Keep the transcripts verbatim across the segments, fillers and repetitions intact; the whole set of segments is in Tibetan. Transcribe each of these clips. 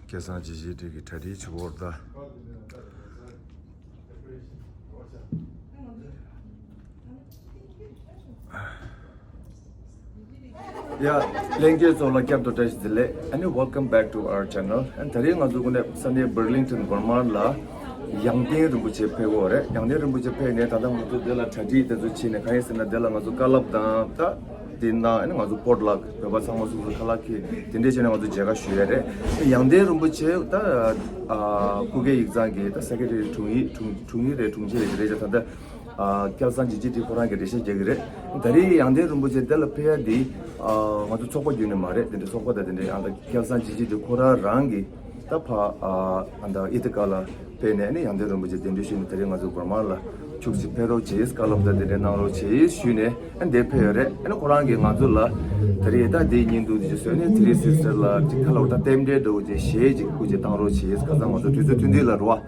སྐལ་བཟང་ཇི་ཇི་ཊི་གི་གྲ་སྒྲིག་བྱེད་སྐོར་དང་། ཡ། ལྷན་རྒྱས་ཚོ་ལ་བསྐྱར་དུ་བཀྲ་ཤིས་བདེ་ལེགས། ཨ་ནི་welcome back to our channel. ཨ་ནི་ད་རེས་ང་ཚོ་ཀུན་ནས་ས་གནས་བར་ལིང་ཊོན་བར་མ་ལ་ཡང་སྟེང་རིན་པོ་ཆེ་ཕེབས་ཡོད་རེད། ཡང་སྟེང་རིན་པོ་ཆེ་ཕེབས་ནས་ད་ལྟ་ང་ཚོ་འདི་ལ་གྲ་སྒྲིག་དེ་ཚོ་བྱས་ནས། གང་ཡིན་ཟེར་ན་འདི་ལ་ང་ཚོ་བཀའ་སློབ་དང་ད་དེ་ནང་ཨ་ནི་ང་ཚོ་པོཊ་ལག་བོད་པ་ཚང་མ་སོ་སོ་ཁ་ལག་གི་དེ་འདྲས་བྱས་ནས་ང་ཚོ་མཇལ་ཁ་ཞུ་ཡ་རེད། ཡང་སྟེང་རིན་པོ་ཆེ་ད་ཨ་སྐུ་སྒེར་ཡིག་ཚང་གི་ད་སེ་ཀེ་རེ་ཊི་དྲུང་ཡིག་དྲུང་དྲུང་ཡིག་རེད། དྲུང་ཆེ་རེད། དེ་རེད་ད་ལྟ། ཨ་སྐལ་བཟང་ཇི་ཇི་ཊི་ཁོ་རང་གིས་འགྲེལ་བཤད་རྒྱག་གི་རེད། ད་རེས་ཡང་སྟེང་རིན་པོ་ཆེ་འདི་ལ་ཕེབས་ཡ་འདི་ཨ་ང་ཚོ་ཚོགས་པ་བརྒྱུད་ནས་མ་རེད། དེ་འདྲའི་ཚོགས་པ་དང་དེ་འདྲའི་ཨ་ད་སྐལ་བཟང་ཇི་ཇི་ཊི་ཁོ་རང་རང་གིས་ད་ཕ་ཨ་ཨ་ད་ཨི་ཐི་ཀ་ལ་ཕེབས་ནས་ཨ་ནི་ཡང་སྟེང་རིན་པོ་ཆེ་གདན་འདྲེན་ཞུས་ནས་ད་རེས་ང་ཚོ་བར་མ་ལ་ཁྱུག་ཅིག་ཕེབས་རོགས་བྱེད། བཀའ་སློབ་དང་དེ་འདྲའི་གནང་རོགས་བྱེད་ཞུས་ནས་ཨ་ནི་འདིར་ཕེབས་ཡོད་རེད། ཨ་ནི་ཁོ་རང་གིས་ང་ཚོ་ལ་ད་རེས་ད་འདིའི་བརྙན་ཐུང་འདི་ཅིག་བཟོས་ནས་ཐི་རི་སིས་ཊར་ལ་ཅིག་ཁ་ལོ་ད་རྟེན་འབྲེལ་འདྲ་བོ་ཅིག་གཞས་ཅིག་སྐུ་མཁྱེན་བཏང་རོགས་བྱེད། ཁ་སང་ང་ཚོ་དུས་ཚོད་མཐུན་དུས་ལ་རོ། ཨ་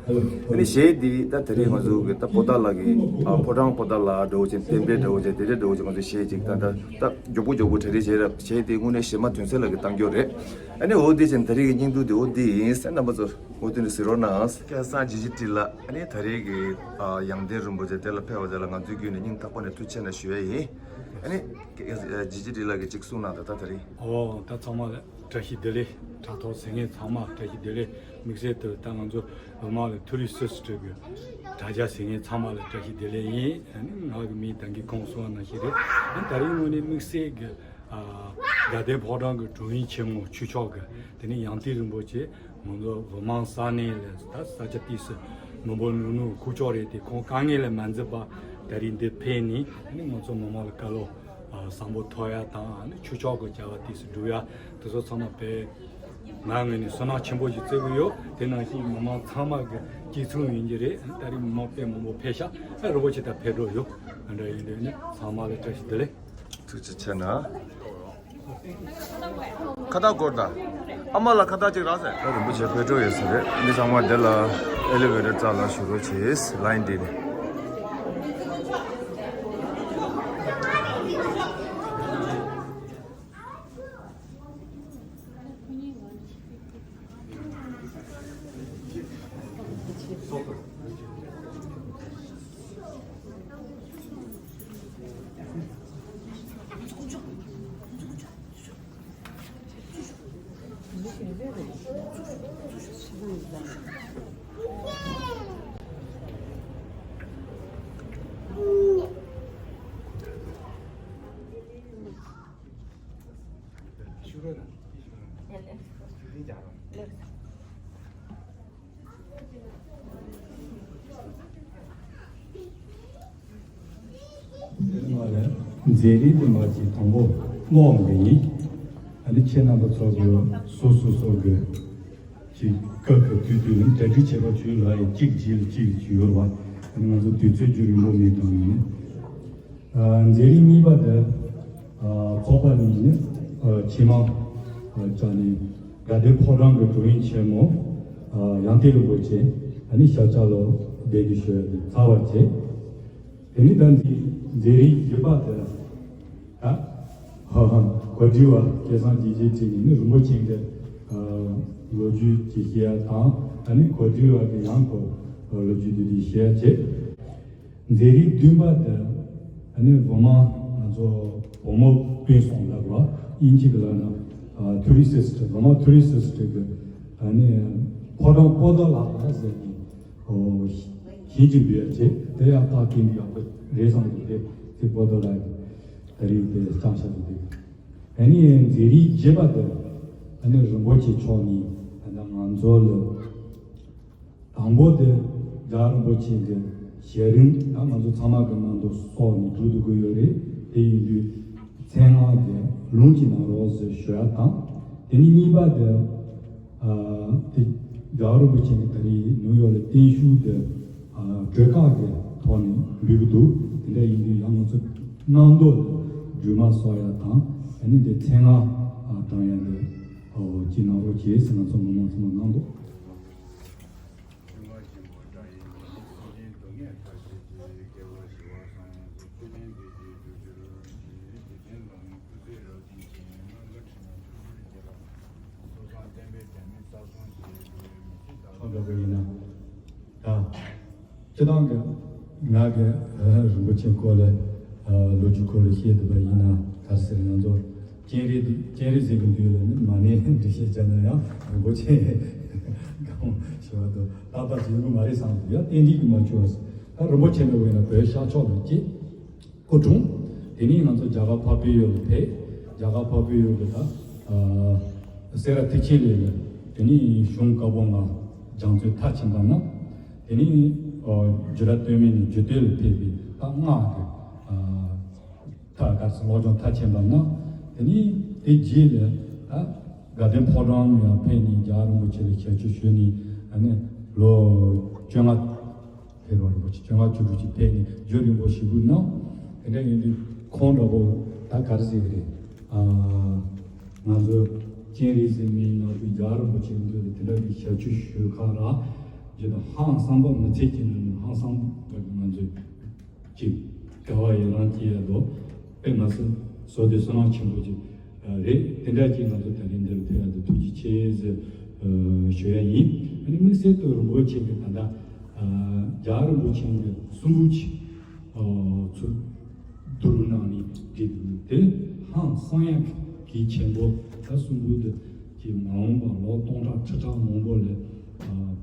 ནི་གཞས་འདི་ད་དེ་རིང་ང་ཚོ་གི་ད་པོ་ཏཱ་ལ་གི་ཨ་ཕོ་བྲང་པོ་ཏཱ་ལ་འདྲ་བོ་ཅིག་རྟེན་འབྲེལ་འདྲ་བོ་ཅིག་དེ་འདྲའི་འདྲ་བོ་ཅིག་ང་ཚོ་གཞས་ཅིག་ད་ད་ད་མགྱོགས་པོ་མགྱོགས་པོ་གྲ་སྒྲིག་བྱས་རབས། གཞས་འདི་དངོས་གནས་གཞས་མ་དོན་གསལ་ལགས་ཀྱིས་བཏང་རྒྱུ་རེད། ཨ་ནི་འོ་འདི་བྱས་ད་རེས་ཀྱི་བརྙན་ཐུང་འདི་འོ་འདི་ཡིན་ཟེར། རྣམ་པ་ཚོ་འོ་འདི་འདྲ་གཟིགས་རོགས་གནང་། སྐལ་བཟང་ཇི་ཇི་ཊི་ལགས་ཨ་ནི་ད་རེས་ཀྱི་ཨ་ཡང་སྟེང་རིན་པོ་ཆེ་དེ་ལ་ཕེབས་པ་དེ་ལ་ང་ཚོའི་བརྒྱུད་ནས་སྙིང་ཐག་པ་ནས་ཐུགས་རྗེ་ཆེ་གནང་ཞུ་ཡ་ཡིན། ཨ་ནི་ཇི་ཇི་ཊི་ལགས་ཀྱིས་ཅིག་གསུང་གནང་དང་། ད་ད་རེས། ཨོ་ད་ཚང་མ་ལ་བཀྲ་ཤིས་བདེ་ལེགས། དྲ་ཐོག་གཟིགས་མཁན་ཚང་མ་བཀྲ་ཤིས་བདེ་ལེགས། དམིགས་བསལ་དུ་ད་ང་ཚོ་བོད་དམག་ལ་ཐུ་རི་སི་ཊི་གི་དྲ་རྒྱ་གཟིགས་མཁན་ཚང་མ་ལ་བཀྲ་ཤིས་བདེ་ལེགས་ཡིན། ཨ་ནི་ང་གི་མིང་ད་གིན་གོང་གསུངས་པ་ནང་བཞིན་རེད། ཨ་ནི་ད་རེས་དངོས་གནས་དམིགས་བསལ་གི་ཨ་དགའ་ལྡན་ཕོ་བྲང་གི་དྲུང་ཡིག་ཆེན་མོ་ཆོས་ཕྱོགས་གི་དེ་ནས་ཡང་སྟེང་རིན་པོ་ཆེ་ང་ཚོ་བོད་དམག་ས་གནས་ལ་ད་ས་ཆ་དེ་སུ་མི་འབོར་ཉུང་ཉུང་ཁུག་ཀྱོག་རེད་དེ། ཁོང་དཀའ་ངལ་ལ་མ་འཛེམས་པ་ད་རེས་འདིར་ཕེབས་ནས་ཨ་ནི་ང་ཚོ་མི་མང་ལ་བཀའ་སློབ་ཨ་བཟང་པོ་ཐོབ་ཡ་དང་། ཨ་ནི་ཆོས་ཕྱོགས་ཀྱི་བྱ་བ་དེ་སུ་སྒྲུབ་ཡ་དེ་ཚོ་ཚང་མ་དཔེ་ང་ངོས་ནས་བསོད་ནམས་ཆེན་པོ་ཞིག་བརྩི་གི་ཡོད། དེ་ནང་བཞིན་མི་མང་ཚང་མ་གི་གཅིག་མཚུངས་ཡིན་གྱི་རེད། ད་རེས་མི་མང་དཔེ་མང་པོ་ཕེབས་ཤག་ཨ་རིན་པོ་ཆེ་ད་ཕེབས་འགྲོ་ཡོད། ཨ་འདྲ་ཡིན་དུས་ནི་ཚང་མ་ལ་བཀྲ་ཤིས་བདེ་ལེགས། ཐུགས་རྗེ་ཆེ་གནང་། ཁ་བཏགས་སྐོར་དང་། ཨ་མ་ལགས་ཁ་བཏགས་གཅིག་རག་ཟེར། ད་རིན་པོ་ཆེ་ཕེབས་འགྲོ་ཡོད་ས་རེད། མི་ཚང་མ་འདི་ལ་ཨེ་ལི་ཝེ་ཊར་རྩ་ལ་བཞུགས་རོགས་བྱེད། ལའིན་འདི་ནས། མཛད་རིམ་དེ་མ་གཅིག་དང་པོ་ཀློག་འདི་ཡིན། ཨ་ནི་ཁྱེད་རྣམ་པ་ཚོ་གི་སོ་སོ་སོ་གི་ཅིག་སྐབས་ཀྱི་དུས་དུས་ནི་གྲ་སྒྲིག་བྱེད་པ་བྱུང་ལ་ཡི་གཅིག་རྗེས་ལ་གཅིག་ཅིག་ཡོད་རེད་བ། ཨ་ནི་ང་ཚོ་དུས་ཚོད་རྒྱུན་རིང་པོ་མེད་དང་ནི། ཨ་མཛད་རིམ་གཉིས་པ་དེ་ཨ་ཚོགས་པ་ནི་ནི་ཨ་ཕྱི་མ་ཨ་ཅག་ནི་དགའ་ལྡན་ཕོ་བྲང་གི་དྲུང་ཡིག་ཆེན་མོ་ཨ་ཡང་སྟེང་རིན་པོ་ཆེ་ཨ་ནི་ཞབས་ཕྱི་ལོ་བདེ་སྐྱིད་ཞུ་ཡ་དེ་ཚར་བར་བྱས། དེ་ནི་ད་མཛད་རིམ་བརྒྱད་པ་དེ་ད་ཧ་ཧ་གོ་སྒྲིག་པ་སྐལ་བཟང་སྐྱིད་ཀྱིས་བྲིས་ནས་ནི་རིན་པོ་ཆེ་གི་ཨ་ལོ་རྒྱུས་ཅིག་བཤད་ཡ་དང་། ཨ་ནི་གོ་སྒྲིག་པ་གི་ཡང་ཁོ་ལོ་རྒྱུས་འདི་འདྲ་བཤད་ཡ་བྱས། མཛད་རིམ་བདུན་པ་དེ་ཨ་ནི་བོད་དམག་ང་ཚོ་བོད་དམག་སྤུན་ཟླ་ལབ་ར། དབྱིན་ཇི་གི་ལབ་ན་ཨ་ཐུ་རི་སིས་ཊི། བོད་དམག་ཐུ་རི་སིས་ཊི་གི་ཨ་ནི་ཕོ་བྲང་པོ་ཏཱ་ལ་ཟེར་གི་ཨོ་ཞིག་འབུལ་ཡ་བྱས། དེ་ཡང་ད་གིན་ཡག་པོ་རེད་བསམ་གི། དེ་དེ་པོ་ཏཱ་ལ་གི་ད་རིང་དེ་བསྐྱངས་བཞག་གི་འདུག་ཨ་ནི་མཛད་རིམ་བརྒྱད་པ་དེ་ཨ་ནི་རིན་པོ་ཆེ་མཆོག་ནས་ཨ་ནི་ང་ཚོ་ལ། དང་པོ་དེ་རྒྱལ་བ་རིན་པོ་ཆེ་གི་ཞལ་རིམ་ད་ང་ཚོ་ཚང་མ་གི་ནང་དུ་གསོག་ནས་སྒྲུག་ཏུ་དགོས་ཡོད་རེད། དེ་ཡིན་དུས་མཚན་སྔགས་དེ་ལུང་གཅིག་གནང་རོགས་ཟེར་ཞུ་ཡ་དང་། དེ་ནས་གཉིས་པ་དེ་ཨ་དེ་རྒྱལ་བ་རིན་པོ་ཆེ་གི་ད་རེས་ནིའུ་ཡོག་ལ་བརྟན་བཞུགས་དེ་ཨ་གྲོས་ཁག་གི་ཐོག་ནས་འབུལ་གི་འདུག་དེ་འདྲ་ཡིན་དུས་ཡང་ང་ཚོ་གནང་མདོག་ལ་སྒྲོལ་མ་གསོག་ཡ་དང་། ཨ་ནི་དེ་མཚན་སྔགས་ཨ་བགྲང་ཡ་དེ་ཨོ་གཅིག་གནང་རོགས་བྱེད་ཟེར་ང་ཚོ་མི་མང་ཚང་མ་གནང་འདུག་སྤྱི་ནོར་ཆེན་པོ་འདྲ་ཡིན་མིན། སེམས་ཅན་སྡུག་བསྔལ་ཐར་བྱེད་ཕྱིར། སྐྱེ་བ་བཞི་པ་སངས་རྒྱས་ཀྱི་ཚུལ་ཁྲིམས་བདེ་སྐྱིད་སྒྲུབ་ཕྱིར་བགྱི། འཇིག་རྟེན་ལ་ཡང་སྐུ་ཚེ་རབ་བརྟན་ཅིང་། ནམ་མཁའ་ཁྲི་རྣོན་ཐུགས་རྗེར་བརྒྱན་ལ། སོ་སོའམ་བསྟན་པའི་དོན་མེད་རྩ་གསུམ་གྱི། སྤྱིར་བཏང་གི་ང་གི་རིན་པོ་ཆེ་སྐོར་ལ་ལོ་རྒྱུས་སྐོར་ལ་བཤད་ཐུབ་པ་ཡིན་ན། ག་རེ་ཟེར། ང་ཚོ་སྤྱན་རས་སྤྱན་རས་གཟིགས་ཀྱི་མདུན་ལ་ནི་མ་ཎི་འདྲི་བཤད་བྱས་ན་ཡང་རིན་པོ་ཆེ་གང་ཞུ་བ་དང་ཏག་ཏག་བྱེད་ཀྱི་མ་རེད་བསམ་སོང་། ཡང་རྟེན་འབྲེལ་གྱི་མ་བྱུང་བ་སོང་། ད་རིན་པོ་ཆེ་འདྲ་བོ་ཡིན་ན་བོད་ཤར་ཕྱོགས་ལ་སྐྱེས། སྐུ་འཁྲུངས། དེ་ནས་ང་ཚོ་རྒྱ་གར་འཕགས་པའི་ཡུལ་ལ་ཕེབས། རྒྱ་གར་འཕགས་པའི་ཡུལ་ལ་ད་ཨ་སེ་ར་ཐེག་ཆེན་ལས་ལ། དེ་ནས་གཞུང་བཀའ་པོད་ལྔ་སྦྱང་བརྩོན་མཐར་ཕྱིན་པ་ན། དེ་ནས་ཨ་འཇུ་ར་སྟོད་སྨད་ནས་འཇུ་སྟོད་ལ་ཕེབས་པའི་ད་སྔགས་ཀྱི་ཨ་ད་ག་ཚོད་སློབ་སྦྱོང་མཐར་ཕྱིན་པ་ན། དེ་ནས་དེ་རྗེས་ལ་ད་དགའ་ལྡན་ཕོ་བྲང་ནས་ཡང་ཕེབས་ནས་རྒྱལ་བ་རིན་པོ་ཆེ་ལ་ཞབས་ཕྱི་ཞུས་ནས། ཨ་ནི་ལོ་བཅོ་ལྔ། ཕེབས་པ་རིན་པོ་ཆེ་བཅོ་ལྔ་བཅུ་དྲུག་ཅིག་ཕེབས་ནས་རྒྱུན་རིང་པོ་ཞིག་དགོས་ན། དེ་འདྲ་ཡིན་དུས་ཁོང་འདྲ་པོ་ད་ག་རེ་ཟེར་གི་རེད། ཨ་ང་ཚོ་སྤྱན་རས་གཟིགས་མིའི་ནང་དུ་རྒྱལ་བ་རིན་པོ་ཆེ་མདུན་དུ་དེ་འདྲ་གི་ཞབས་ཕྱི་ཞུ་ཁ་ར་རྒྱུ་དང་། ཧང་སངས་པ་མི་ཚེ་གཅིག་ནང་ནས་ཧང་སངས་པ་ང་ཚོས་ཅིག་དགའ་བ་ཡི་རངས་སྐྱེ་ཡ་དོ། དཔེ་མ་སྲིད་བསོད་བདེ་བསོད་ནམས་ཆེན་པོ་ཅིག་རེད། དེ་འདྲ་ཅིག་ང་ཚོ་ད་རིང་འདིར་ཕེབས་ཡ་དེ་ཐུགས་རྗེ་ཆེ་ཟེར་ཞུ་ཡ་ཡིན། ཨ་ནི་དམིགས་བསལ་དུ་རིན་པོ་ཆེ་གི་ད་ལྟ་རྒྱལ་བ་རིན་པོ་ཆེ་གི་གསུང་འབུམ་ཅིག་ཚུར་བསྡུ་རུབ་གནང་ནས་བྲིས་འདུག་དེ་ཧང་སང་ཡ་གལ་ཆེན་པོ། ད་གསུང་འབུམ་དེ་ཀྱི་མ་འོངས་པ་ལོ་སྟོང་ཕྲག་ཁྲི་ཕྲག་མང་པོ་ལ་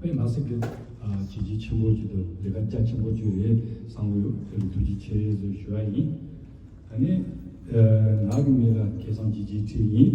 དཔེ་མ་སྲིད་ཀྱི་བྱས་རྗེས་ཆེན་པོ་ཅིག་དང་ལས་ཀ་རྒྱ་ཆེན་པོ་ཅིག་རེད་བསམ་གྱི་ཡོད། དེ་ལ་ཐུགས་རྗེ་ཆེ་ཟེར་ཞུ་ཡ་ཡིན། ཨ་ནི། ཨ་ང་གི་མིང་ལ་སྐལ་བཟང་སྐྱིད་ཆེན་ཁྲི་ཡིན།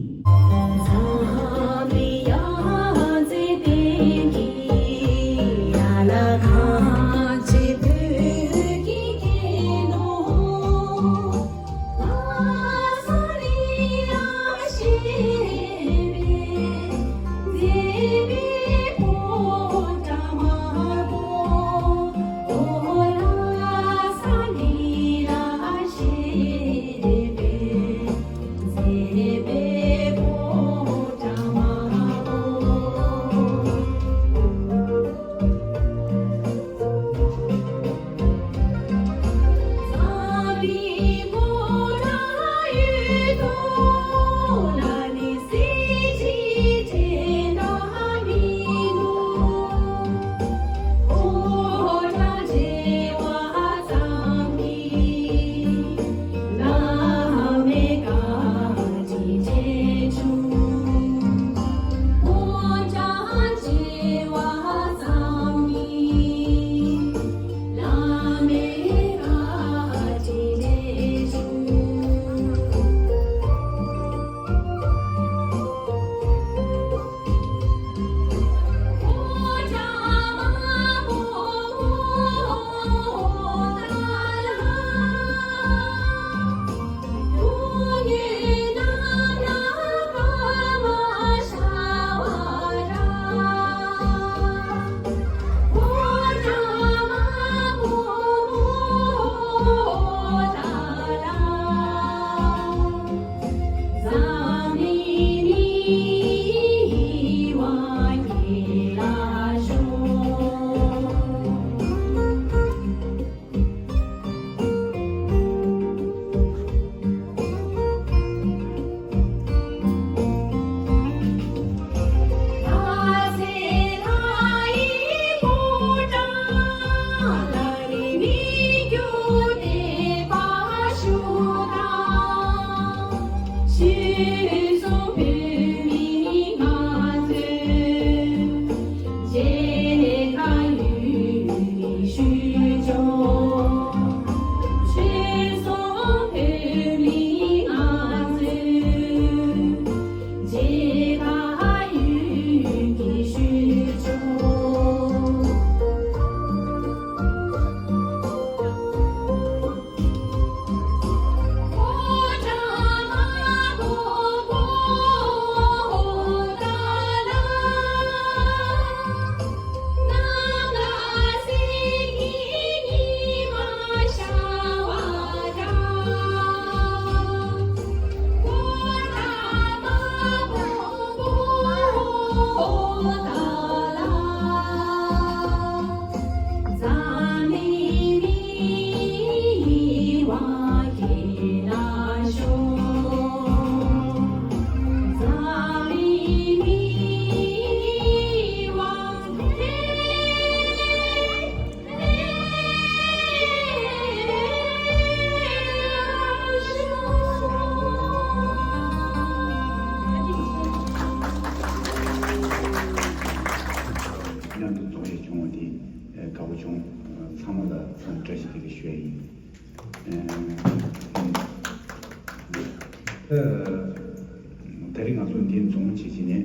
ད་རེས་ང་ཚོ་འདི་འཛོམས་བྱེད་ཀྱི་ནས།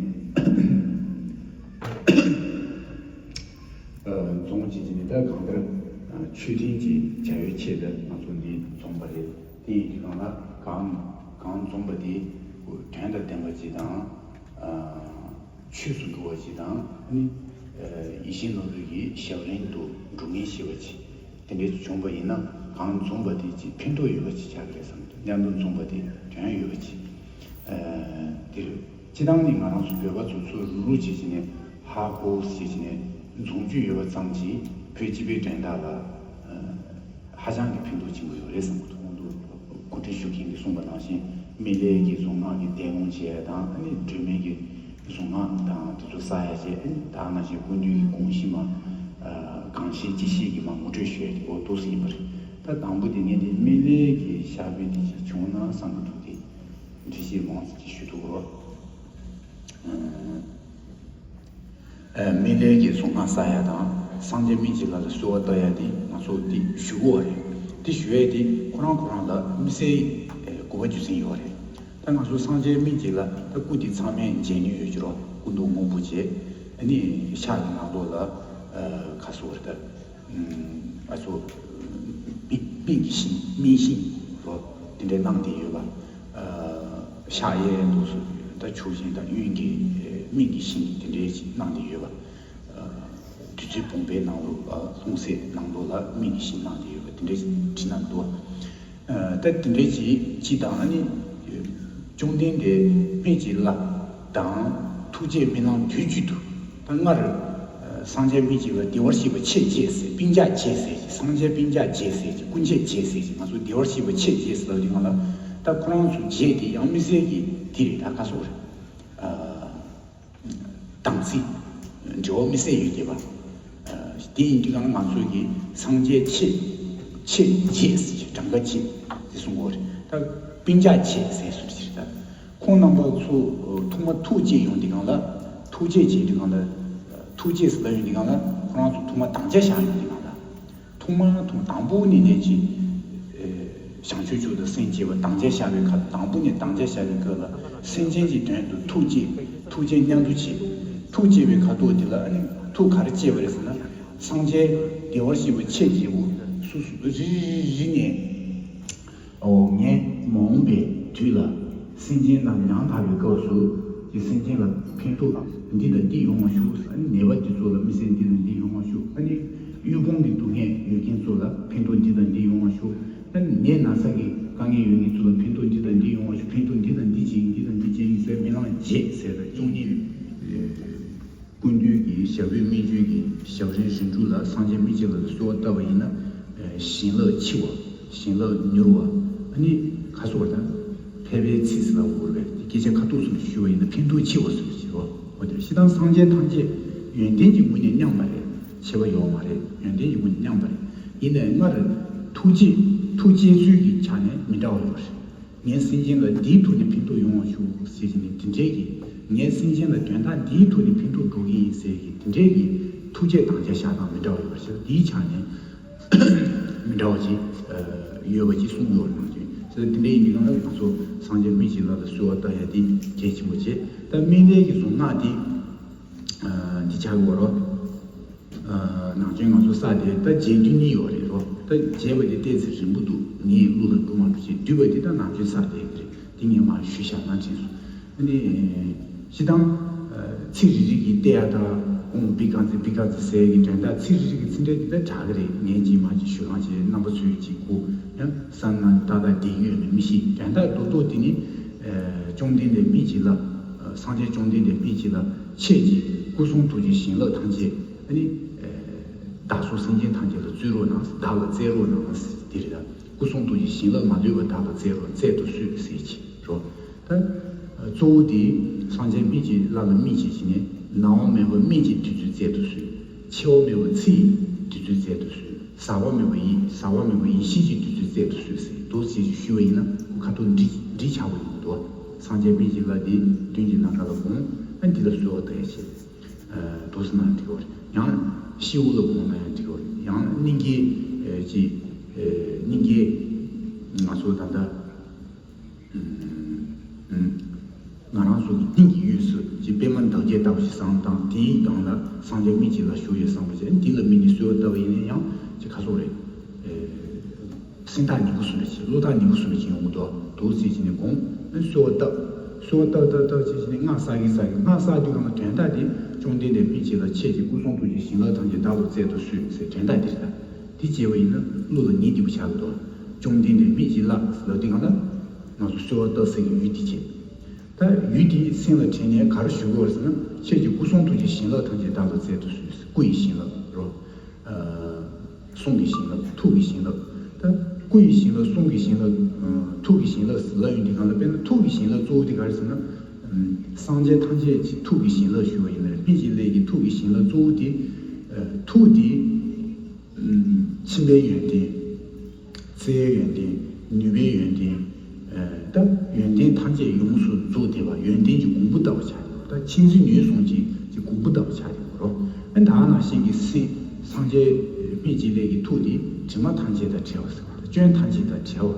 འཛོམས་བྱེད་ཀྱི་ནས་ད་གང་ལྟར་མཆོད་རྟེན་གྱི་བྱ་བའི་ཆེད་དུ་ང་ཚོ་འདི་འཛོམས་པ་རེད། དེ་ཡིན་དུས་གང་ལ་གང་གང་འཛོམས་པ་དེ་དོན་དང་ལྡན་པ་ཅིག་དང་། ཆོས་སུ་འགྲོ་བ་ཅིག་དང་ནི། ཡིད་བཞིན་ནོར་བུ་ཡི་ཞབས་རིམ་དུ་འགྲོ་ངེས་ཤེས་པ་ཅིག་དེ་འདྲའི་བྱུང་བ་ཡིན་ན་གང་འཛོམས་པ་དེ་ཅིག་ཕན་ཐོགས་ཡོད་པ་ཅིག་ཆགས་ཀྱི་རེད་བསམ་གྱི་འདུག་མཉམ་དུ་འཛོམས་པ་དེ་དོན་ཡོད་པ་ཅིག་དེ་རེད། སྤྱི་བཏང་ནི་ང་རང་ཚོ་བོད་པ་ཚོ་ཚུར་རུག་རུག་བྱེད་ཀྱི་ནས་ཧ་ཧོ་བྱེད་ཀྱི་ནས་འཛོམས་རྒྱུ་ཡོད་པ་ཙམ་གྱིས་བོད་སྤྱི་པའི་འགྲན་ཟླ་ལ། ཧ་ཅང་གི་ཕན་ཐོགས་ཆེན་པོ་ཡོད་རེད་བསམ་གྱི་འདུག་ཁོང་ཚོ་གོ་སྒྲིག་ཞུ་མཁན་གྱིས་གསུངས་པ་ནང་བཞིན་སྨན་བླའི་གི་གཟུངས་སྔགས་ཀྱི་བསྟན་ལུང་བྱས་དང་ཨ་ནི་སྒྲོལ་མའི་གི་གཟུངས་སྔགས་དང་དེ་ཚོ་གསག་ཡ་བྱས་ཨ་ནི་ད་ནང་བཞིན་སྐུ་མདུན་གྱི་དགོངས་གཞི་མ་གང་ཤེས་ཅི་ཤེས་ཀྱི་མ་ངོ་སྤྲོད་ཞུ་ཡ་དེ་འོ་འདུག་སེ་ཡིན་པ་རེད། ད་དང་པོ་དེ་ངས་དེ་སྨན་བླའི་གི་ཞབས་པད་དེ་ཅིག་བྱུང་ན་བསམ་གྱི་འདུག་དེ་འགྲེལ་བཤད་མང་ཙམ་ཅིག་ཞུ་ཐུབ་རོགས། སྨན་བླའི་གི་གཟུངས་སྔགས་གསག་ཡ་དང་སངས་རྒྱས་སྨན་གྱི་བླ་ལ་གསོལ་བ་བཏབ་ཡ་དེ་ང་ཚོ་དེ་ཞུ་དགོས་པ་རེད། དེ་ཞུ་ཡ་དེ་ཁོ་རང་ཁོ་རང་ལ་དམིགས་བསལ་དགོས་པ་རྒྱུ་མཚན་ཡོད་རེད། ད་ང་ཚོ་སངས་རྒྱས་སྨན་གྱི་བླ་ད་སྐུ་དེ་ཚང་མས་མཇལ་ནུས་ཡོད་ཀྱི་རོ། སྐུ་མདོག་སྔོན་པོ་བྱས་ཨ་ནི་ཕྱག་གི་ནང་ལོགས་ལ་ཁ་གསོ་བར་ད། ཨ་ཚོ་སྨན་གྱི་ཤིང་སྨན་ཤིང་རོ་དེ་འདྲའི་བླངས་ཏེ་ཡོད་པ། ཕྱག་གཡས་འདུག་སུ་ད་ཆུ་ཤིང་དང་གཡོན་གྱི་སྨན་གྱི་ཤིང་དེ་འདྲའི་ཞིག་བླངས་ཏེ་ཡོད་པ། བདུད་རྩི་བུམ་པའི་ནང་ལོགས་ལྷུང་བཟེད་ནང་ལོགས་ལ་སྨན་གྱི་ཤིང་བླངས་ཏེ་ཡོད་པ་དེ་འདྲའི་བྲིས་ན་འདུག་ད་དེ་འདྲའི་ཅིག་ཅིག་དང་ཨ་ནི། བཅོམ་ལྡན་འདས་སྨན་གྱི་བླ་དང་ཐུགས་རྗེའི་སྨོན་ལམ་དུས་གཅིག་ཏུ་ད་སྔར། སངས་རྒྱས་སྨན་གྱི་བླ་བདེ་བར་གཤེགས་པ་ཆེས་རྒྱས་ཟེར་སྤུན་ཀྱག་རྒྱས་ཟེར་གྱི་སངས་རྒྱས་སྤུན་ཀྱག་རྒྱས་ཟེར་གྱི་སྐུ་མཆེད་རྒྱས་ཟེར་གྱི་ང་ཚོ་བདེ་བར་གཤེགས་པ་ཆེས་རྒྱས་ཟེར་ལབ་དུས་སྒང་ལ་ད་ཁོ་རང་ཚོ་རྒྱས་དེ་ཡང་དམིགས་བསལ་གྱི་དེ་རེད་ད་ཁ་སོགས་རེད། དམ་ཚིག་འབྲེལ་བ་དམིགས་བསལ་ཡོད་ཀྱི་བ། དེ་ཡིན་དུས་སྒང་ང་ཚོ་གི་སངས་རྒྱས་ཆེས་ཆེས་རྒྱས་ཟེར་གྱི་གྲངས་ཀ་ཆེ་དེ་གསུང་གོ་རེད་ད་སྤུན་ཀྱག་ཆེ་ཟེར་སུ་ཞིག་ད། ཁོང་རྣམ་པ་ཚོ་ཐོག་མ་ཐུགས་བསྐྱེད་ཡོང་དུས་སྒང་ལ་ཐུགས་བསྐྱེད་བྱེད་དུས་སྒང་ལ་ཐུགས་བསྐྱེད་ཟེར་ལབ་ཡོང་དུས་སྒང་ལ་ཁོ་རང་ཚོ་ཐོག་མ་དམ་བཅའ་བཞག་ཡོང་དུས་སྒང་ལ་ཐོག་མ་ཐོག་དང་པོ་ནས་ནས་ཀྱི་བྱང་ཆུབ་མཆོག་ཏུ་སེམས་བསྐྱེད་པ་དམ་བཅའ་བཞག་པའི་ཁ་དང་པོ་ནས་དམ་བཅའ་བཞག་པའི་སྐབས་ལ་སེམས་ཅན་གྱི་དོན་དུ་ཐུགས་བསྐྱེད་ཐུགས་བསྐྱེད་མཉམ་དུ་བྱེད། ཐུགས་བསྐྱེད་པའི་ཁ་ཐོག་དེ་ལ་ཨ་ནི་ཐུགས་ག་རེ་བསྐྱེད་པ་རེད་ཟེར་ན་སངས་རྒྱས་བདེ་བར་གཤེགས་པ་ཆེས་རྒྱས་པོ་སུ་སུ་རི་རི་རི་ནས། ཨོ་ངས་མ་འོངས་པའི་དུས་ལ་སེམས་ཅན་རྣམས་ཡང་དག་པའི་སྐབས་སུ་ཀྱི་སེམས་ཅན་ལ་ཕན་ཐོགས་འདི་དང་འདི་ཡོང་བ་ཞུ། ཨ་ནི་ནད་པ་འདི་ཚོ་ལ་དམིགས་བསལ་འདི་དང་འདི་ཡོང་བ་ཞུ། ཨ་ནི་དབུལ་ཕོངས་ཀྱི་སྡུག་བསྔལ་ཡོད་མཁན་ཚོ་ལ་ཕན་ཐོགས་འདི་དང་འདི་ཡོང་བ་ཞུ། ཨ་ནི་ནད་ན་ཚ་གི་དཀའ་ངལ་ཡོད་མཁན་ཚོ་ལ་ཕན་ཐོགས་འདི་དང་འདི་ཡོང་བ་ཞུ། ཕན་ཐོགས་འདི་དང་འདི་བྱེད་འདི་དང་འདི་བྱེད་ཡིན་ཟེར་སྨོན་ལམ་བརྒྱད་ཟེར་བཅུ་གཉིས། སྐུ་མདུན་གྱི་ཞབས་པད་སྨན་བཅོས་ཀྱི་ཞབས་རིམ་རིམ་གྲོ་ལ་སངས་རྒྱས་སྨན་གྱི་བླ་ལ་གསོལ་བ་བཏབ་པ་ཡིན་ན། བྱིན་རླབས་ཆེ་བ། བྱིན་རླབས་མྱུར་བ། ཨ་ནི་ཁ་སོགས་དང་། ཕལ་པའི་ཚིག་ཟེར་བ་འོར་བས་སྐད་ཆ་ཁ་ཐུག་སོགས་ཞུ་བ་ཡིན་ན་ཕན་ཐོགས་ཆེ་བ་སོགས་ཞེས་པ། འོ་དེར་ཤི་དང་སངས་རྒྱས་ཐམས་ཅད་ཡོན་ཏན་གྱི་ངོས་ནས་མཉམ་པ་རེད། ཆེ་བ་ཡོད་མ་རེད། ཡོན་ཏན་གྱི་ངོས་ནས་མཉམ་པ་རེད། ཡིན་ནའི་སྔར་ཐུགས་རྗེ་ཐུགས་རྗེ་ཚུལ་གྱི་ཆ་ནས་མི་འདྲ་བ་ཡོད་རེད། ངས་སེམས་ཅན་ལ་འདིའི་ཐོག་ནས་ཕན་ཐོགས་ཡོང་བ་ཞུ་ཟེར་གྱི་ནི་དེ་འདྲའི་གི། ངས་སེམས་ཅན་ལ་དོན་དག་འདིའི་ཐོག་ནས་ཕན་ཐོགས་འགྲོ་གི་ཡིན་ཟེར་གྱི་དེ་འདྲའི་གི་ཐུགས་རྗེ་དང་བཅའ་བཞག་དང་མི་འདྲ་བ་ཡོད་པ་ཞིག་འདིའི་ཆ་ནས་མི་འདྲ་བ་ཅིག་ཡོད་པ་ཅིག་གསུངས་ཡོད་རེད་ནང་བཞིན་ཟེར་དེ་འདྲའི་ཡིན་དུས་ང་ཚོ་སངས་རྒྱས་སྨན་གྱི་བླ་ལ་གསོལ་བ་བཏབ་ཡ་དེ་གལ་ཆེན་པོ་བྱེད། ད་སྨན་བླའི་གི་གཟུངས་སྔགས་དེ་འདི་ཆགས་ཡོད་རོ། ནང་ཆེན་ང་ཚོ་ས་དེ་ད་རྗེས་མཐུན་གཉིས་ཡོད་རེད་རོ། ད་རྗེས་པ་དེ་ཏོག་ཙམ་རིང་པོ་འདུག་ངའི་གླུ་ལ་འགྲོ་མ་འགྲོ་ཞེས་བསྡུས་པ་དེ་ད་ནང་ཆེན་ས་དེ་རེད། དེ་ངས་མ་ཞུས་བཞག་ན་དྲན་སོང་། ཨ་ནི། སྤྱི་བཏང་། ཚིག་རེ་རེ་གི་བལྟས་ཡ་ད་ཨོང་པི་ཀ་ཙི་པི་ཀ་ཙི་ཟེར་གི་དོན་དག་ཚིག་རེ་རེ་གི་ཚིག་འགྲེལ་དེ་ད་དྲག་གི་རེད། ངས་ཅིག་མ་ཅིག་ཞུ་གང་བྱས་རྣམ་པ་ཚོས་ཅིག་གོ་ཡང་ས་ན་ཏག་ཏག་བསྡད་ཡོད་ནི་མི་ཤེས། དོན་དག་རྡོག་རྡོག་དེ་ནི། བཅོམ་ལྡན་འདས་སྨན་གྱི་བླ། སངས་རྒྱས་བཅོམ་ལྡན་འདས་སྨན་གྱི་བླ། ཁྱེད་ཀྱི་སྐུ་གསུང་ཐུགས་ཀྱི་བྱིན་རླབས་ཐམས་ཅད་ཨ་ནི། བདག་སོགས་སེམས་ཅན་ཐམས་ཅད་ལ་སྩོལ་རོགས་གནང་བདག་ལ་སྩལ་རོགས་གནང་ཟེར་དེ་རེད་ད། སྐུ་གསུང་ཐུགས་ཀྱི་བྱིན་རླབས་མ་ལུས་པ་བདག་ལ་སྩལ་རོགས་སྩལ་དུ་གསོལ་ཟེར་གྱི་རོ། ད། གཙོ་བོ་དེ་སངས་རྒྱས་སྨན་གྱི་བླ་ལ་སྨིན་བྱེད་ཀྱི་ནས་ནམ་མེད་པ་སྨན་གྱི་བདུད་རྩི་སྩལ་དུ་གསོལ། འཆི་བ་མེད་པ་ཚེ་ཡི་བདུད་རྩི་སྩལ་དུ་གསོལ། ཟག་པ་མེད་པ་ཡི་ཟག་པ་མེད་པ་ཡེ་ཤེས་ཀྱི་བདུད་རྩི་སྩལ་དུ་གསོལ་ཟེར་འདུག་ཅེས་ཞུས་པ་ཡིན་ན་ཁོ་ཁ་ཐུག་འདྲི་འདྲི་ཆགས་པ་ཡིན་འདུག་སངས་རྒྱས་སྨན་གྱི་བླ་འདི་མདུན་གྱི་ལམ་ཁ་ལ་དགོངས། ཨ་འདི་ལ་གསོལ་བ་བཏབ་ཡ་བྱེད། འདུག་ཟེར་ན་འགྲིག་གི་རེད། ཡང་ཤེའུ་ལ་དགོངས་ན་ཡང་འགྲིག་གི་རེད། ཡང་སྙིང་གའི་ཅི་སྙིང་གའི་ང་ཚོ་ད་ལྟ། སྙིང་གི་དབུས་སུ་ཅིག་པད་མ་འདབ་བརྒྱད་ལྟ་བུ་ཞིག་བསམ་བློ་བཏང་། དེའི་སྒང་ལ་སངས་རྒྱས་སྨན་གྱི་བླ་བཞུགས་ཡོད་བསམ་པ་བྱས། དེ་ལ་དམིགས་ནས་གསོལ་བ་བཏབ་པ་ཡིན་ན་ཡང་ཅིག་ག་སོགས་རེད། སེམས་ཐག་ཉེ་པོ་བཟོ་འདྲ་ཅིག་བློ་ཐག་ཉེ་པོ་བཟོ་འདྲ་ཅིག་ཡོང་གི་འདུག་འདུག་ཟེར་བྱས་ནས་དགོངས། གསོལ་བ་བཏབ། གསོལ་བ་བཏབ་བཏབ་བཏབ་བྱས་བྱས་ནས་སྔགས་བསགས་ཀྱིན་བསགས་ཀྱིན། སྔགས་བསགས་དུས་སྒང་ལ་དོན་དག་དེ་བཅོམ་ལྡན་འདས་སྨན་གྱི་བླ་ཁྱེད་ཀྱི་སྐུ་གསུང་ཐུགས་ཀྱི་བྱིན་རླབས་ཐམས་ཅད་བདག་ལ་སྩལ་དུ་གསོལ་ཟེར་དོན་དག་དེ་རེད། ད་དེ་བྱས་པ་ཡིན་ན་བློ་ལ་ངེས་བསྡད་པ་ཆགས་ཀྱི་འདུག་བཅོམ་ལྡན་འདས་སྨན་གྱི་བླ་ཟེར་ལབ་དུས་སྒང་ལ་ང་ཚོ་གསོལ་བ་བཏབ་ས་གི་ཡུལ་དེ་བྱས། ད་ཡུལ་དེའི་སེམས་ལ་དྲན་ནས་ག་རེ་ཞུ་དགོས་ཟེར་ན། ཁྱེད་ཀྱི་སྐུ་གསུང་ཐུགས་ཀྱི་བྱིན་རླབས་ཐམས་ཅད་བདག་ལ་སྩལ་དུ་གསོལ། སྐུ་ཡི་བྱིན་རླབས་རོ། ཨ། གསུང་གི་བྱིན་རླབས། ཐུགས་ཀྱི་བྱིན་རླབས། ད་སྐུ་ཡི་བྱིན་རླབས། གསུང་གི་བྱིན་རླབས། ཨ། ཐུགས་ཀྱི་བྱིན་རླབས་ལབ་ཡོང་དུས་སྒང་ལ། དཔེར་ན་ཐུགས་ཀྱི་བྱིན་རླབས་གཙོ་བོ་དེ་ག་རེ་ཟེར་ན། ཨ། སངས་རྒྱས་ཐམས་ཅད་ཀྱི་ཐུགས་ཀྱི་བྱིན་རླབས་ཞུ་བ་ཡིན་ན་རེད། སྨན་གྱི་བླ་གི་ཐུགས་ཀྱི་བྱིན་རླབས་གཙོ་བོ་དེ། ཨ། ཐུགས་དེ། ཨ། ཕྱིན་པའི་ཡོན་ཏན། བརྩེ་བའི་ཡོན་ཏན། ནུས་པའི་ཡོན་ཏན། ཨ། ད་ཡོན་ཏན་ཐམས་ཅད་ཡོངས་སུ་རྫོགས་བསྡད་པ། ཡོན་ཏན་གྱི་གོང་བུ་ལྟ་བུ་ཆགས་ཡོད། ད་མཁྱེན་བརྩེ་ནུས་གསུམ་གྱི་གོང་བུ་ལྟ་བུ་ཆགས་ཡོད་རོ། ཨ། ད་ནང་བཞིན་གྱི་སེམས། སངས་རྒྱས་སྨན་གྱི་བླ་གི་ཐུགས་དེ་དྲི་མ་ཐམས་ཅད་དང་བྲལ་བ་ཟེར་བ་དང་། སྐྱོན་ཐམས་ཅད་དང་བྲལ་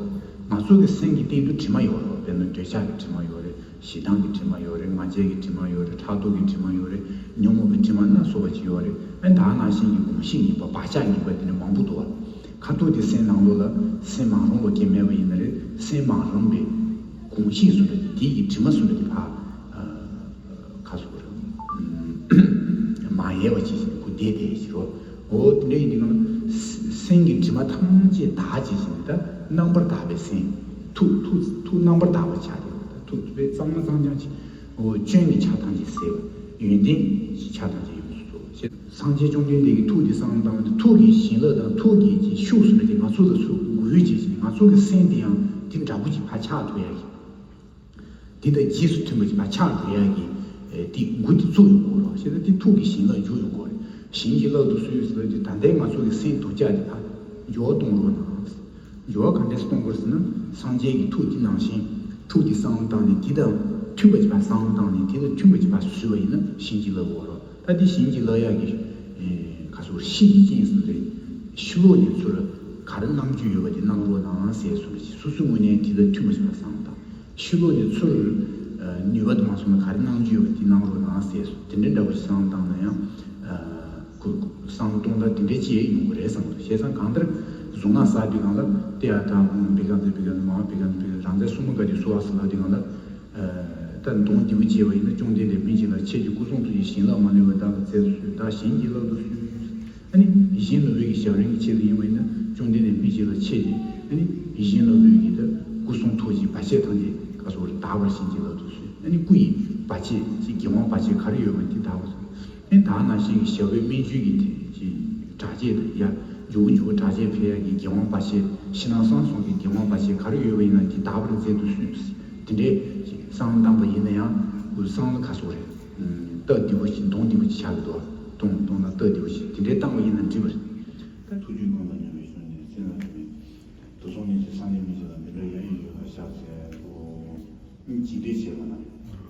བ། ང་ཚོ་གི་སེམས་ཀྱི་སྟེང་དུ་དྲི་མ་ཡོད་རོ། དཔེར་ན་འདོད་ཆགས་ཀྱི་དྲི་མ་ཡོད་རེད། ཞེ་སྡང་གི་དྲི་མ་ཡོད་རེད། ང་རྒྱལ་གྱི་དྲི་མ་ཡོད་རེད། ཕྲག་དོག་གི་དྲི་མ་ཡོད་རེད། ཉོན་མོངས་པའི་དྲི་མ་སྣ་ཚོགས་པ་ཅིག་ཡོད་རེད། ཨ། ད་ནང་བཞིན་གྱི་གོམས་གཤིས་ངན་པ། བག་ཆགས་ངན་པ་དེ་འདྲ་མང་པོ་འདུག་བ། ཁ་ཐུག་དེ་སེམས་ནང་ལོགས་ལ་སེམས་མ་རུངས་པ་གང་མེད་པ་ཡིན་ན་རེད། སེམས་མ་རུངས་པའི་གོམས་གཤིས་བཟོ་འདྲ་དེ། དེ་ཡི་དྲི་མ་བཟོ་འདྲ་དེ་ཕར། ཨ། ཁ་སོགས་རེད། མ་ཡལ་བ་ཅིག་བྱས་ནས་ཁོ་བསྡད་བསྡད་ཞིག་རོ། འོ་དེ་འདྲ་ཡིན་དུས་སྒང་ལ་སེམས་ཀྱི་དྲི་མ་ཐམས་ཅད་དག་བྱས་བྱས་ནས། ད་རྣམ་པར་དག་པའི་སེམས། ཐུགས། ཐུགས། ཐུགས་རྣམ་པར་དག་པ་ཆགས་ཏེ། ད་ཐུགས་དཔེ་གཙང་མ་གཙང་རྐྱང་ཅིག་འོ། སྐྱོན་གྱི་ཆ་ཐམས་ཅད་ཟད་པ། ཡོན་ཏན་གྱི་ཆ་ཐམས་ཅད་ཡོངས་སུ་རྫོགས་པ་བྱས། སངས་རྒྱས་བཅོམ་ལྡན་འདས་ཀྱི་ཐུགས་དེ་བསམ་བློ་བཏང་བ་དེ། ཐུགས་ཀྱི་བྱིན་རླབས་དང་ཐུགས་ཀྱི་ཅིག་ཤུགས་སུ་འདྲ་དེ་ང་ཚོ་ལ་ཚུར་འགུལ་བྱས་བྱས་ནས། ང་ཚོ་གི་སེམས་དེ་ཡང་དེ་འདྲ་པོ་ཅིག་ཕར་ཆགས་ཐུབ་ཡ་གི། དེ་དང་རྗེས་སུ་མཐུན་པ་ཅིག་ཕར་ཆགས་ཐུབ་ཡ་གི། ཨེ། དེ་འགོ་དེ་བཙུགས་ཡོང་དགོས་རོགས། བྱས་ཙང་དེ་ཐུགས་ཀྱི་བྱིན་རླབས་འཇུག་ཡོང་དགོས་རེད། བྱིན་གྱིས་བརླབ་ཏུ་གསོལ་ཟེར་བ་དེ། ད་ལྟའི་ང་ཚོ་གི་སེམས་སྡུག་ཅག་དེ་ཕར་འགྱུར་བ་གཏོང་རོགས་གནང་། འགྱུར་བ་ག་འདྲས་གཏོང་དགོས་ཟེར་ན། སངས་རྒྱས་ཀྱི་ཐུགས་དེ་ནང་བཞིན་ཐུགས་དེ་བསམ་བློ་བཏང་ནས། དེ་དང་མཐུན་པ་ཅིག་ཕར་བསམ་བློ་བཏང་ནས། དེ་དང་མཐུན་པ་ཅིག་ཕར་བཟོས་པ་ཡིན་ན་བྱིན་གྱིས་བརླབ་ཀྱི་ཡོད་རེད། ད་དེ་བྱིན་གྱིས་བརླབ་ཡག་གི། ཨེ། ག་ཟེར། གཤིས་ཀྱི་རྐྱེན་ཟེར་ན་རེད། ཕྱི་ལོགས་ནས་ཚུར་ག་རེ་གནང་རྒྱུ་ཡོད་པ་དེ་གནང་རོགས་གནང་ཟེར་གསུངས་པ་ཅིག་སོ་སོའི་ངོས་ནས་དེ་དང་མཐུན་པ་ཅིག་ཕར་བསམ་བློ་བཏང་། ཕྱི་ལོགས་ནས་ཚུར། ཨ། ནུས་པ་དུ་མ་སོང་ན་ག་རེ་གནང་རྒྱུ་ཡོད་པ་དེ་གནང་རོགས་གནང་ཟེར། དེ་འདྲའི་འདྲ་བོ་ཞིག་བསམ་བློ་བཏང་ན་ཡང་། ཨ། ཁོ་བསམ་བློ་གཏོང་སྟངས་དེ་འདྲའི་ཅིག་ཡོང་གི་རེད་བསམ་གི་འདུག་བྱས་ཙང་གང་ལྟར་གཟུངས་སྔགས་བསགས་དུས་སྒང་ལ། ཏདྱ་ཐཱ། ཨོཾ་བྷཻ་ཥ་ཙི་བྷཻ་ཥ་ཙི་མ་ཧཱ་བྷཻ་ཥ་ཙི་བྷཻ་ཥ་ཙི། རང་ཚད་སྲུང་མ་ག་དེ་སོ་ཧ་ཟེར་ལབ་དུས་སྒང་ལ། ཨ། ད་གདོང་བདེ་པོ་བྱས་པ་ཡིན་ན། བཅོམ་ལྡན་འདས་སྨན་གྱི་བླ་ཁྱེད་ཀྱི་སྐུ་གསུང་ཐུགས་ཀྱི་བྱིན་རླབས་མ་ལུས་པ་བདག་ལ་སྩལ་དུ་གསོལ། བདག་བྱིན་གྱིས་བརླབ་ཏུ་གསོལ། ཨ་ནི་གཞན་ནོར་བུའི་གི་ཞབས་རིམ་གྱི་ཆེད་དུ་ཡིན་པ་ཡིན་ན། བཅོམ་ལྡན་འདས་སྨན་གྱི་བླ་ཁྱེད་ཀྱི། ཨ་ནི་གཞན་ནོར་བུའི་གི་ད་སྐུ་གསུང་ཐུགས་ཀྱི་བར་ཆད་ཐམས་ཅད་ག་ཟེར། དག་པར་བྱིན་གྱིས་བརླབ་ཏུ་གསོལ། ཨ་ནི་སྐུ་ཡི་བར་ཆད་ཅིག་རྒྱལ་དབང་བར་ཆད་ག་རེ་ཡོད་པ་དེ་དག་པར་གསོལ། ཨ་ནི་ད་ནང་བཞིན་གྱི་ཞབས་པད་སྨན་བཅོས་ཀྱི་དེ་ཅིག་དྲག་སྐྱེད་དང་། ཡ། མགྱོགས་པོ་མགྱོགས་པོ་དྲག་སྐྱེད་འཕེལ་ཡག་གི་རྒྱལ་དབང་བར་ཆད། ཕྱི་ནང་གསང་གསུམ་གྱི་རྒྱལ་དབང་བར་ཆད་ག་རེ་ཡོད་པ་ཡིན་ན་དེ་དག་པར་མཛད་དུ་གསོལ། དེ་འདྲའི་ཅིག་བསམ་བློ་བཏང་པ་ཡིན་ན་ཡང་། ཁོ་བསམ་བློ་ག་ཟེར་རེད། སྟབས་བདེ་པོ་ཞིག་གདོང་བདེ་པོ་ཞིག་ཆགས་ཀྱི་འདུག་གདོང་གདོང་ལ་སྟབས་བདེ་པོ་ཞིག་དེ་འདྲའི་བཏང་བ་ཡིན་ན་འགྲིག་པ་རེད། ཐུགས་རྒྱུད་ཀུན་ལ་སྙོམས་པའི་ཤུགས་ནི། སེམས་ལ་ཐིམ་པས་དུག་གསུམ་ཉེས་བྱས་སངས་རྒྱས་སྨན་གྱི་བླ། འདི་འདྲ་ཡ་ཡི་ཡོད་ལ་ཤག་ཟེར་དུ། སྙིང་རྗེ་བྱེད་པ་ན།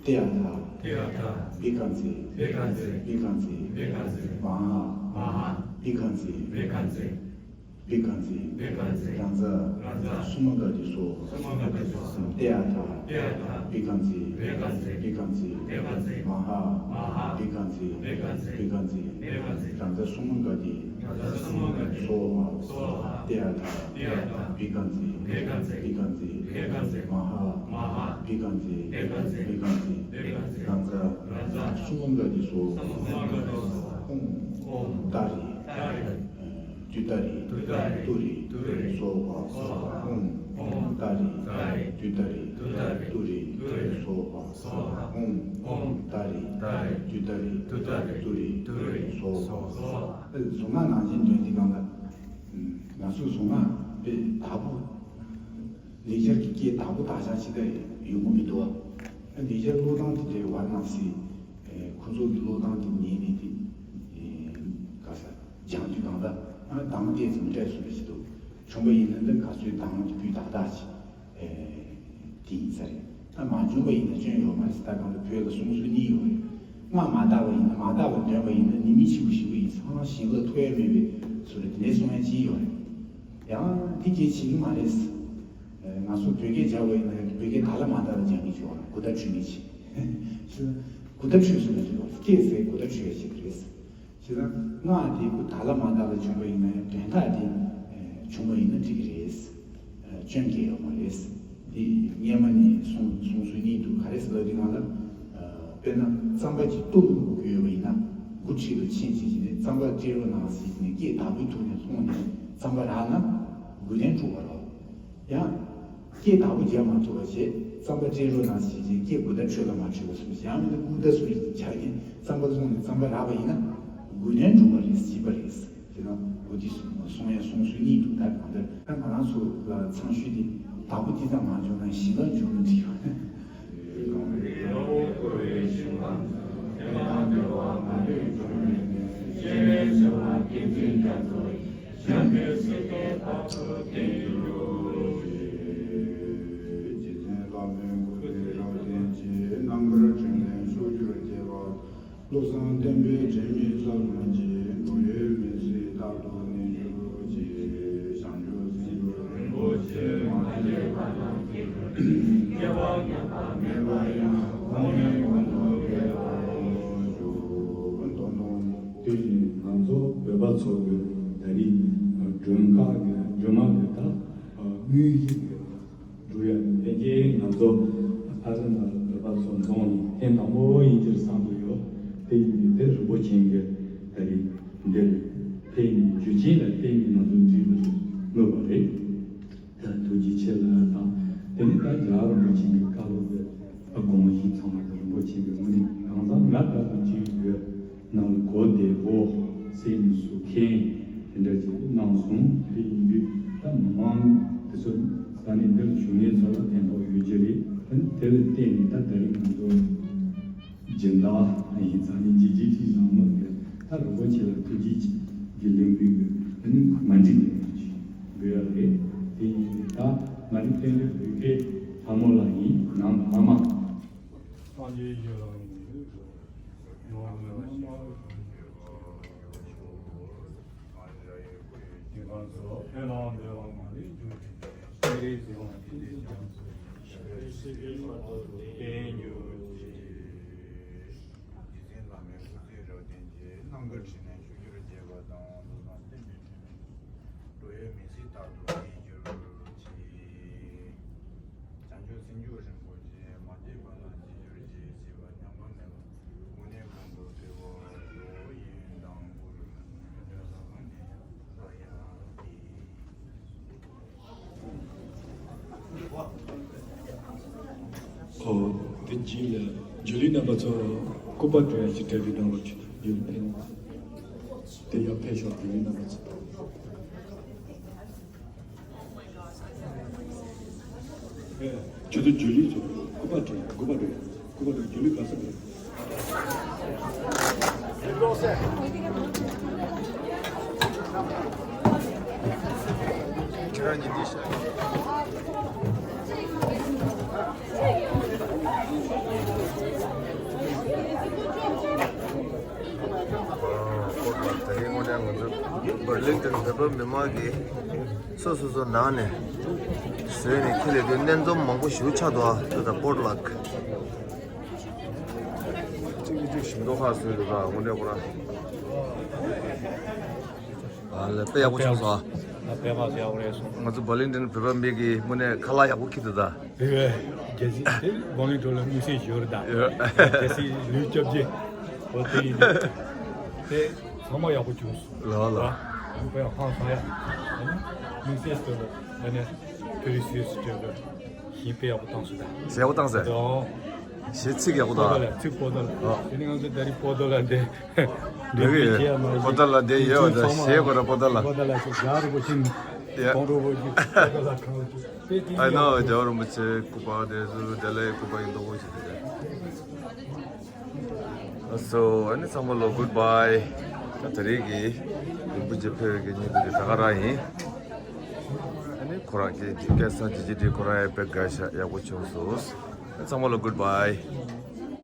ཏདྱ་ཐཱ། ཏདྱ་ཐཱ། བྷཻ་ཥ་ཙི། བྷཻ་ཥ་ཙི། བྷཻ་ཥ་ཙི། བྷཻ་ཥ་ཙི། མ་ཧཱ། མ་ཧཱ། བྷཻ་ཥ་ཙི། བྷཻ་ཥ་ཙི། བྷཻ་ཥ་ཙི། བྷཻ་ཥ་ཙི། རང་རྩ། རང་རྩ། སྲུང་མ་ག་དེ་སོ། སྲུང་མ་ག་དེ་སོ། ཏདྱ་ཐཱ། ཏདྱ་ཐཱ། བྷཻ་ཥ་ཙི། བྷཻ་ཥ་ཙི། བྷཻ་ཥ་ཙི། བྷཻ་ཥ་ཙི། མ་ཧཱ། མ་ཧཱ། བྷཻ་ཥ་ཙི། བྷཻ་ཥ་ཙི། བྷཻ་ཥ་ཙི། བྷཻ་ཥ་ཙི། རང་རྩ་སྲུང་མ་ག་དེ། རང་རྩ་སྲུང་མ་ག་དེ། སྭཱ་ཧཱ། སྭཱ་ཧཱ། ཏདྱ་ཐཱ། ཏདྱ་ཐཱ། བྷཻ་ཥ་ཙི། བྷཻ་ཥ་ཙི། བྷཻ་ཥ་ཙི། བྷཻ་ཥ་ཙི། མ་ཧཱ། མ་ཧཱ། བྷཻ་ཥ་ཙི། བྷཻ་ཥ་ཙི། བྷཻ་ཥ་ཙི། བྷཻ་ཥ་ཙི། རང་རྩ། རང་རྩ། སྲུང་མ་ག་དེ་སོ། སྲུང་མ་ག་དེ་སོ། ཨོཾ། ཨོཾ། ཏཱ་རེ། ཏཱ་རེ། ཏུཏྟཱ་རེ། ཏུཏྟཱ་རེ། ཏུ་རེ། ཏུ་རེ། སྭཱ་ཧཱ། སྭཱ་ཧཱ། ཨོཾ། ཨོཾ། ཏཱ་རེ། ཏཱ་རེ། ཏུཏྟཱ་རེ། ཏུཏྟཱ་རེ། ཏུ་རེ། ཏུ་རེ། སྭཱ་ཧཱ། སྭཱ་ཧཱ། ཨོཾ། ཨོཾ། ཏཱ་རེ། ཏཱ་རེ། ཏུཏྟཱ་རེ། ཏུཏྟཱ་རེ། ཏུ་རེ། ཏུ་རེ། སྭཱ་ཧཱ། སྭཱ་ཧཱ། གཟུངས་སྔགས་ནང་བཞིན་འདོན་དུས་སྒང་ལ། ང་ཚོས་གཟུངས་སྔགས་དཔེ་དག་པོ། ལེགས་སྦྱར་གྱི་སྐད་དག་པོ་དག་ཆ་ཅི་ལྟར་ཡོང་གི་མི་འདུག་བ། ལེགས་སྦྱར་ཀློག་སྟངས་དེ་འདྲའི་བར་ནང་སི། ཁོ་ཚོ་གི་ཀློག་སྟངས་དེ་ཉན་ནས་དེ། ག་ས། སྦྱང་དུས་སྒང་ལ། གདངས་དེ་ཙམ་སྤྲད་སོང་བ་ཞིག་འདུག་བྱུང་བ་ཡིན་ན་འདི་ག་ཚོད་གདངས་ཀྱི་སྤུས་དག་དག་ཅིག་དེ་ཡིན་ས་རེད། ད་མ་བྱུང་བ་ཡིན་ན་སྐྱོན་ཡོད་མ་རེད། ད་གང་ལྟར་བོད་ལ་གསུང་སྲོལ་གཉིས་ཡོད་རེད། སྔགས་མ་བཏགས་པ་ཡིན་ན། མ་བཏགས་པ་འདོན་པ་ཡིན་ན་ནི་མི་ཆེན་པོ་ཞིག་ཡིན་ཙང་བྱིན་རླབས་ཐོབ་ཡ་མེད་པའི་བཟོ་འདྲ་དེ་འདྲའི་གསུང་ཡ་ཅིག་ཡོད་རེད། ཡང་དེ་གལ་ཆེ་གི་མ་རེད། ང་ཚོ་བོད་སྐད་སྦྱར་བ་ཡིན་ན་བོད་སྐད་དག་ལ་མ་དག་ལ་སྦྱང་གི་ཆོག་ར། གོ་བརྡ་འཕྲོད་མཁན་ཅིག་ཞེ་ན། གུ་དབ་ཆོད་སོང་ན་འགྲིག་གི་རེད། སྐད་ཟེར་གུ་དབ་ཆོད་ཡ་ཞིག་རེད། ཞེ་ན། སྔགས་དེ་གུ་དག་ལ་མ་དག་ལ་བྱུང་བ་ཡིན་ན་ཡང་དོན་དག་དེ་བྱུང་བ་ཡིན་ན་འགྲིག་གི་རེད། སྐྱོན་གལ་ཡོད་མ་རེད། དེ་སྔས་མ་ནས་གསུང་གསུང་སྲོལ་གཉིས་འདུག་ག་རེ་ཟེར་ལབ་དུས་སྒང་ལ། དཔེར་ན་རྩམ་པ་གཅིག་གཏུབ་དགོས་ཡོད་པ་ཡིན་ན། འགོ་ཁྲིད་དུ་ཕྱིན་བྱས་བྱས་ནས་རྩམ་པ་སྤྲད་རོགས་གནང་ཟེར་ནས་སྐད་བདག་པོའི་ཐོག་ནས་ལྷུང་ནས་རྩམ་པ་རག་ན་དགོས་དོན་འགྲུབ་པ་རེད། ཡང་། སྐད་བདག་པོ་རྒྱག་མ་ཐུབ་པ་བྱས་རྩམ་པ་སྤྲད་རོགས་གནང་ཟེར་བྱས་སྐད་གུ་དབ་ཆོད་ལ་མ་ཆོད་པ་སོང་ཞིག་ཡང་མིན་ན་ཀུ་དབ་སོང་ཞིག་ཆགས་ཀྱིན་རྩམ་པ་བླུགས་ནས་རྩམ་པ་རག་པ་ཡིན་ན་དགོས་དོན་འགྲུབ་པ་རེད། སྲིད་པ་རེད། དེ་ན་འོ་དེ་གསུང་ཡ་གསུང་སྲོལ་གཉིས་འདུག་ད་གང་ལྟར་ད་ང་རང་ཚོ་ལ་ཚང་ཤུལ་དེ་བདག་པོ་དེ་ཙམ་མ་བྱུང་ན་ཞིང་ཁ་བྱུང་ན་འགྲིག་ཡོད། བློ་བཟང་བསྟན་པའི་དྲན་མེད་ལྷ་ལུང་གི། འགྲོ་བའི་མི་ཚེ་རྟག་ཏུ་གནས་གྱུར་ཅིག་བྱང་ཆུབ་སེམས་མཆོག་རིན་པོ་ཆེ་མ་སྐྱེས་པ་དང་སྐྱེས་པའི་སྐྱེ་བ་ཉམས་པ་མེད་པ་ཡང་གོང་ནས་གོང་དུ་འཕེལ་བར་ཤོག་དོན་དུ། དེ་བཞིན་ང་ཚོ་བོད་པ་ཚོ་གི་ད་རེས་མགྲོན་ཁང་གི་མགྲོན་མ་གི་ད་དངོས་གཞི་གི་འགྲོ་ཡ་ལས་ཀྱི་ང་ཚོ་ཨ་རི་ནང་ལ་བོད་པ་ཚོ་འཛོམས་ནས་ཐེངས་དང་པོ་ཡིན་གྱི་བསམ་གྱི་ཡོད། དེ་ཡིན་དུས་དེ་རིན་པོ་ཆེ་གིས་ད་རེས་འདིར་ཕེབས་ནས་རྒྱུ་རྐྱེན་ལ་བརྟེན་ནས་ང་ཚོ་འདིར་མངོན་པ་རེད། ད་ཐུགས་རྗེ་ཆེ་ལབ་དང་། དེ་ནས་ད་རྒྱལ་བ་རིན་པོ་ཆེ་གི་བཀའ་སློབ་དེ་དགོངས་གཞི་ཚང་མ་དེ་རིན་པོ་ཆེ་གི་དངོས་གནས་གང་ཟག་ང་ལྟ་བུ་ཅིག་ཡོད། ནང་ལ་གོ་བདེ་བོ་སེམས་སུ་མཁྱེན་དེ་འདྲ་ཅིག་གནང་སོང་། དེ་ཡིན་དུས་ད་མི་མང་དེ་ཚོ་ས་གནས་འདིར་བཞུགས་མཁན་ཚོ་ལ་ཕན་ཐོགས་ཡོད་ཀྱི་རེད། ཨ་ནི་དེ་ལ་བརྟེན་ནས་ད་ད་རེས་ང་ཚོ་སྦྱིན་བདག་ཡིན་ཙང་ནི་ཇི་ཇི་ཏི་ནང་མི་དེ་ད་རིན་པོ་ཆེ་ལ་ཐུགས་རྗེ་ཆེ་གི་ལེགས་འབུལ་གྱི་ཨ་ནི་མ་འགྲིག་ཡོད་ཀྱི་འབུལ་ཡག་རེད། དེ་ཡིན་དུས་ད་ང་ནི་རྟེན་འབྲེལ་འབུལ་མཁན་ལྷ་མོ་ལགས་ཡིན། ནང་ལྷ་མ། སངས་རྒྱས་ཀྱི་ལམ་གྱི་ཡོངས་སུ་རྫོགས་པའི་ཞིང་ཁམས་སུ་ཕན་ལམ་འདས་པ་མ་ལུས་འབྱུང་བའི་ཕྱིར། སྤྱན་རས་གཟིགས་དབང་བསྟན་པའི་རྒྱ་མཚོ་ཞིང་ཁམས་སུ་ཞིང་ཁམས་སུ་བརྟན་གྱུར་ཅིག་རྗེ་བཙུན་བླ་མའི་སྐུ་ཚེ་རབ་བརྟན་ཅིང་རྣམ་དཀར་འཕྲིན་ལས་ཕྱོགས་བཅུར་རྒྱས་པ་དང་། བློ་བཟང་བསྟན་པའི་དྲན་འགྲོ་བའི་མི་ཚེ་རྟག་ཏུ་གནས་གྱུར་ཅིག་བྱང་ཆུབ་སེམས་མཆོག་རིན་པོ་ཆེ་མ་སྐྱེས་པ་ལ་སྐྱེ་གྱུར་ཅིག་ཞེས་པ་ཉམས་པ་མེད་པ་དངོས་གནས་གོང་དུ་འཕེལ་བར་ཤོག་ཡིན་དང་པོར་འདོད་ལ་གང་ནས་ལ་ཡང་གི་ཨོ། དེ་རྗེས་ལ་སྒྱུ་ལུས་རྣམ་པ་ཚོ་སྐུ་པར་འདྲ་ཞིག་འདྲ་བའི་ནང་ལོགས་ཀྱི་སྒྱུ་ལུས་ཕེབས། དེ་ཡར་ཕེབས་ཤོག་སྒྱུ་ལུས་རྣམ་པ་ཚོ། ཁྱོད་ཚོ་སྒྱུ་ལུས་ཚོ་སྐུ་པར་འདྲ་སྐུ་པར་འདྲ་སྐུ་པར་འདྲ་སྒྱུ་ལུས་ག་ས་རེད། ཁྱེད་རང་གཉིས་འདི་བཞག་ཨ། ད་རིང་དངོས་གནས་ང་ཚོ་བར་ལིང་ཏོན་བོད་པ་མི་མང་གིས་སོ་སོ་སོ་ནང་ནས་བཟོས་ནས་ཁྱེར་སླེབས་དུས་རྣམ་འཛོམས་མང་པོ་ཞེ་པོ་ཆགས་འདུག་ཨ། ད་ལྟ་པོ་ཊི་ལག་གཅིག་གིས་གཅིག་ཞིམ་མདོག་ཁ་བཟོས་འདུག་ད་དངོས་གནས་ཁོ་རང་། ཨ་ལས། དཔེ་ཡག་པོ་བྱུང་སོང་ཨ། ཨ། དཔེ་མ་ཡག་པོ་རེད་སོང་། ང་ཚོ་བར་ལིང་ཏོན་བོད་པ་མི་གིས་དངོས་གནས་ཁ་ལག་ཡག་པོ་འཁྱེར་འདུག་ད། རེད་པས། རྒྱལ་སྲིད་དེ་བར་ལིང་ཏོན་ལ་དམིགས་བསལ་ཞུ་རེད་ད། རེད་པས། རྒྱལ་སྲིད་ལུས་སྐྱབས་རྗེ། འོ་དེ་ཡིན་དུས་དེ་ཚང་མ་ཡག་པོ་བྱུང་སོང་། ལགས་ལགས། ཨ་ནི་དཔེ་ཡག་ཧང་སང་ཡག་ཨ་ནི་དམིགས་བསལ་དུ་ཨ་ནི་ཊུ་རི་སི་ཊི་སྤྲད་པ་གཞན་དཔེ་ཡག་པོ་བཏང་སོང་ད། ཡག་པོ་བཏང་ཟེར། ཨོ། གཞས་ཚིག་ཡག་པོ་དང་། པོ་ཏོ་ལ་ཚིག་པོ་ཏོ་ལ། ཨ། དེ་ནི་ང་ཚོ་ད་རེས་པོ་ཏོ་ལ་འདི། འདི་འདོན་གི་སྤེལ་བྱས་ཡ་མ་རེད། པོ་ཏོ་ལ་འདི་ཡོད་ད། གཞས་པོ་ར་པོ་ཏོ་ལ། པོ་ཏོ་ལ་ཞིག་རྒྱལ་བ་རིན་པོ་ཆེ་ནི། ཡ། གོང་རོ་པོ་ཞིག་པོ་ཏོ་ལ་གང་ཞིག་དཔེ་དེ་ཨ་ནོ་ཡག་པོ། རྒྱལ་བ་རིན་པོ་ཆེ་སྐུ་པར་དེ་ཚོ་དེ་ལ་སྐུ་པར་ཡིན་མདོག་ཁ་པོ་ཞིག་དེ་རེད། ཨ་སོ། ཨ་ནི་ཚང་མ་ལོ་གུཌ་བྷའི། ད་ད་རེས་ཀྱི་རིན་པོ་ཆེ་ཕེབས་པའི་ཉིན་དེ་ད་ག་རང་ཡིན། ཨ་ནི་ཁོ་རང་གི་སྐལ་བཟང་ཇི་ཇི་ཊི་ཁོ་རང་ཡང་དཔེ་དགའ་ཤག་ཡག་པོ་བྱུང་སོང་། ཨ་ཚང་མ་ལོ་གུཌ་བྷའི།